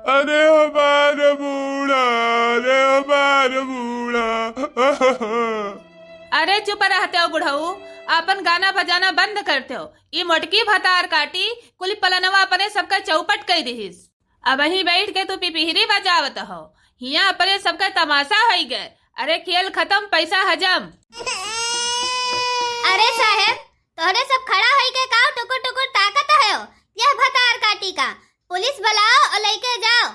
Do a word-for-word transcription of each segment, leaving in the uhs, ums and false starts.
अरे हमार बूढ़ा, अरे हमार बूढ़ा। अरे चुप रहते हो बुढ़ऊ, आपन गाना बजाना बंद करते हो। ई मोटकी भतार काटी कुल पलनवा अपने सबका चौपट कई दिहिस। अबहीं बैठ के तू पिपिहरी बजावत हो, हियां अपने सबका तमाशा होई गए। अरे खेल खत्म, पैसा हजम। अरे साहेब, तोहरे सब खड़ा होई के काव टुकुर टुकुर ताकत हो? यह भतार काटी का, पुलिस बुलाओ और लेके जाओ।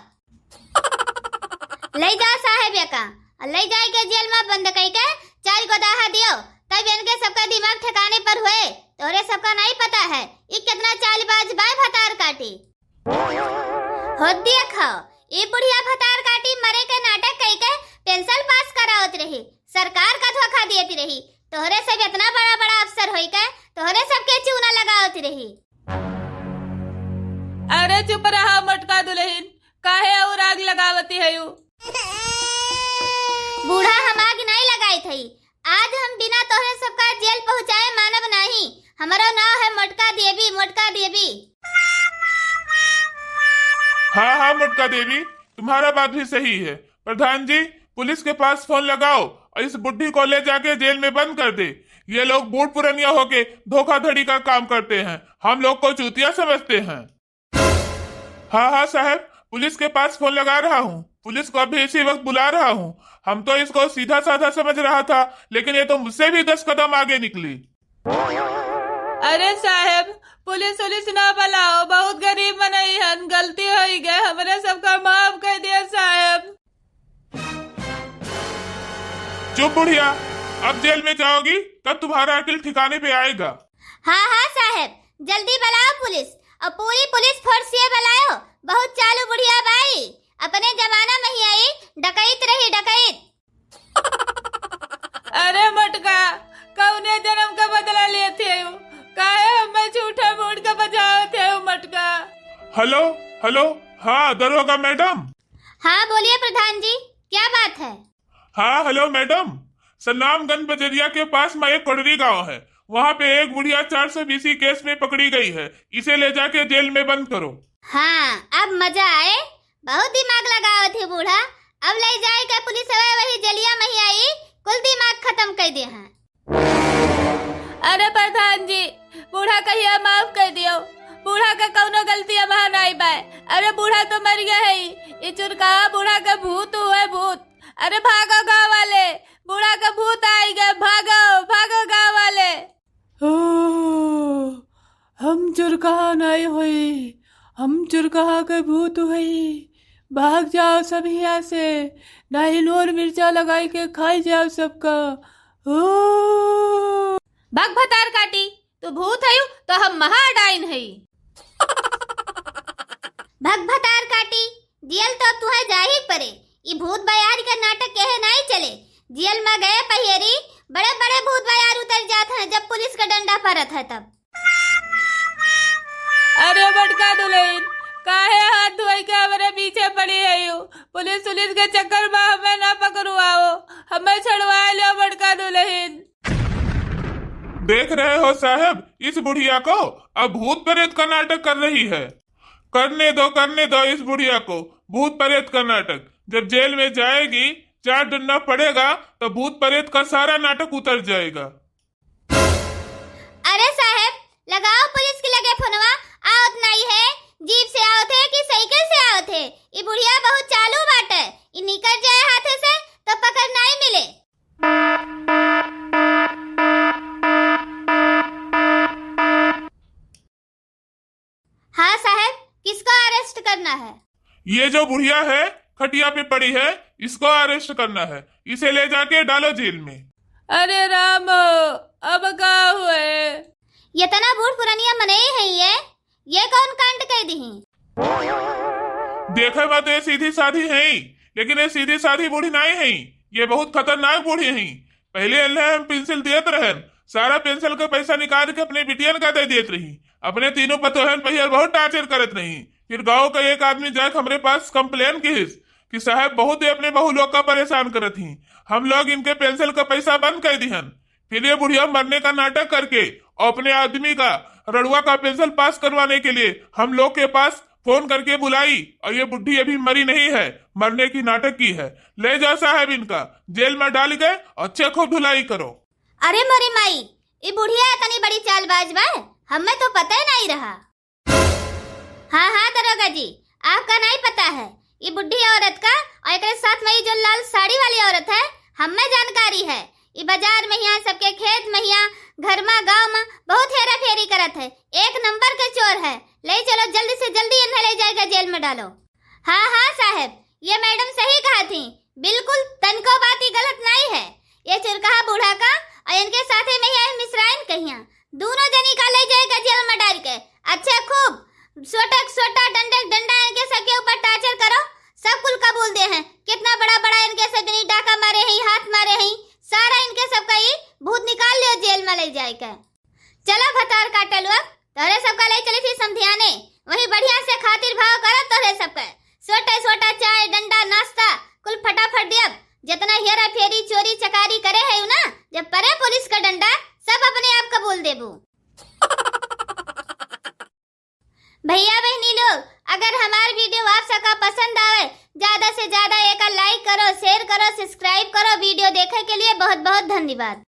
ले जाओ साहेब यका, और ले जाए के जेल में बंद कई के चार गो दाहा दियो, तब इनके सबका दिमाग ठिकाने पर हुए। तोहरे सबका नहीं पता है, ई कितना चालबाज बाय भतार काटी। हो देखो, ई बुढ़िया भतार काटी मरे के नाटक कई के पेंसिल पास करावत रही, सरकार का धोखा देती रही। तोहरे सब इतना बड़ा बड़ा अफसर होई के तोहरे सबके चूना लगावत रही। अरे चुप रहा मोटका दुल्हन, काहे और आग लगावती है यू? बूढ़ा, हम आग नहीं लगाई थई। आज हम बिना तोहरे सबका जेल पहुँचाए मानब नहीं। हमरो नाव है मोटका देवी, मोटका देवी। हाँ, हाँ, मोटका देवी, तुम्हारा बात भी सही है। प्रधान जी, पुलिस के पास फोन लगाओ और इस बुढ़ी को ले जाके जेल में बंद कर दे। ये लोग बूढ़ पुरनिया होके धोखाधड़ी का काम करते हैं, हम लोग को चूतिया समझते हैं। हाँ, हाँ साहब, पुलिस के पास फोन लगा रहा हूँ, पुलिस को अभी इसी वक्त बुला रहा हूँ। हम तो इसको सीधा साधा समझ रहा था, लेकिन ये तो मुझसे भी दस कदम आगे निकली। अरे साहेब, पुलिस उलिस ना बुलाओ, बहुत गरीब मनई हन, गलती होई गए, हमरे सबका माफ कर दिया साहेब। चुप बुढ़िया, अब जेल में जाओगी तब तुम्हारा अकिल ठिकाने पे आएगा। हाँ, हाँ साहेब, जल्दी बुलाओ पुलिस, और पूरी पुलिस फोर्स ये बुलाओ, बहुत चालू बुढ़िया बाई, अपने जमाना में ही आई, डकैत रही, डकैत। अरे मोटका, कौने जन्म का बदला लेते हो? काहे हमें झूठा मूठ का बजावते हो मोटका? हेलो, हेलो, हाँ दरोगा मैडम। हाँ बोलिए प्रधान जी, क्या बात है? हाँ हेलो मैडम, सन्नामगंज बजरिया के पास में एक कोडरी गांव है, वहाँ पे एक बुढ़िया चार सौ बीसी केस में पकड़ी गई है, इसे ले जाके जेल में बंद करो। हाँ, अब मजा आए, बहुत दिमाग लगावत है बूढ़ा। अब ले जाए के पुलिस हवे वही जलिया महियाई, कुल दिमाग खत्म कर दे हैं। अरे प्रधान जी, बूढ़ा कहिया माफ कर दियो, बूढ़ा का कौनो गलती हमार नाई बाय। अरे बूढ़ा तो मर गया है, ई चुरका बूढ़ा का भूत हुए भूत। अरे भागो गाँव वाले, बूढ़ा का भूत आई गए, भागो, भागो गाँव वाले। ओ, हम चुरकहा नाई होई, हम चुरकहा के भूत होई। भाग जाओ सब हियाँ से, नाई नून मिर्चा लगाई के खाई जाओ सबका। ओ। भाग भतार काटी, तू भूत हयू तो हम महा डाइन हई। भग भतार काटी, जियल तो तुहे जाही परे। ई भूत बयार का नाटक केहे नाई चले। जियल में गए पहियरी, बड़े बड़े भूत बयार उतर जात हैं जब पुलिस का डंडा परत है तब। अरे बड़का दुल्हन, काहे हाथ धोई के हमरे पीछे पड़ी है यू? पुलिस उलिस के चक्कर में हमें ना पकड़वाओ, हमें छुड़वा लो बड़का दुल्हन। देख रहे हो साहब इस बुढ़िया को, अब भूत प्रेत का नाटक कर रही है। करने दो, करने दो इस बुढ़िया को भूत प्रेत का नाटक। जब जेल में जाएगी, चार डंडा पड़ेगा, तो भूत प्रेत का सारा नाटक उतर जाएगा। अरे साहब, लगाओ पुलिस के लगे फोनवा, आवत नाई है, जीप से आवत है कि साइकिल से आवत है? ई बुढ़िया बहुत चालू बाटे, ई निकल जाए हाथे से तो पकड़ नाई मिले। हाँ साहब, किसको अरेस्ट करना है? ये जो बुढ़िया है, खटिया पे पड़ी है, इसको अरेस्ट करना है। इसे ले जाके डालो जेल में। अरे राम, अब का हुए? इतना बूढ़ पुरनिया मनई है ये, ये कौन कांड कह दिही? देखे में तो ये सीधी साधी है, लेकिन ये सीधी साधी बूढ़ी नहीं है, ये बहुत खतरनाक बूढ़ी है। पहले इन्हें हम पेंसिल देत रहन, सारा पेंसिल का पैसा निकाल के अपने बिटियन का दे देत रही। अपने तीनों पतोहन पर बहुत टार्चर करत रही। फिर गांव का एक आदमी जाके हमरे पास कंप्लेन किहिस कि साहब बहुत ही अपने बहू लोग का परेशान करत ही, हम लोग इनके पेंसिल का पैसा बंद कर दिहन। फिर ये बुढ़िया मरने का नाटक करके अपने आदमी का रड़ुआ का पेंसिल पास करवाने के लिए हम लोग के पास फोन करके बुलाई, और ये बुढ़ी अभी मरी नहीं है, मरने की नाटक की है। ले जाओ साहब इनका, जेल में डाल के अच्छे खूब धुलाई करो। अरे मोरी माई, ई बुढ़िया इतनी बड़ी चालबाज बा, हमें तो पता ही नहीं रहा। हाँ, हाँ, दरोगा जी, आपका नहीं पता है, ये बुढ़ी औरत का और एकरे साथ में ये जो लाल साड़ी वाली औरत है, हमें जानकारी है। ये बाजार में हियाँ, सबके खेत में हियाँ, घर में, गाँव में बहुत हेरा फेरी करत है, एक नंबर के चोर है। ले चलो, जल्दी से जल्दी इन्हें ले जाएगा जेल में डालो। हाँ, हाँ साहब, ये मैडम सही कहा थी, बिल्कुल तनको बात ही गलत नहीं है। ये चुरकहा बूढ़ा का और इनके साथे में ये मिसराइन कहिया, दोनों जनी का ले जाएगा जेल में डाल के। अच्छा, खूब सोटा सोटा, डंडे डंडा इनके सबके ऊपर टार्चर करो। सब कुल कबूल दे हैं, कितना बड़ा बड़ा इनके सब जनी डाका मारे हैं, हाथ मारे हैं, सारा इनके सबका ये भूत निकाल लियो जेल में ले जाए के। चलो भतार काटलुआ, तोहरे सबका ले चली थी समधियाने, वहीं बढ़िया से खातिर भाव करब तोहरे सबके। सोटा सोटा चाय, डंडा, नाश्ता कुल फटाफट दियब। जितना हेरा फेरी, चोरी चकारी करे है ना, जब परे पुलिस का डंडा, सब अपने आप कबूल देबू। भैया बहनी लोग, अगर हमार वीडियो आप सबका पसंद आवे, ज्यादा से ज्यादा एका लाइक करो, शेयर करो, सब्सक्राइब करो। वीडियो देखे के लिए बहुत बहुत धन्यवाद।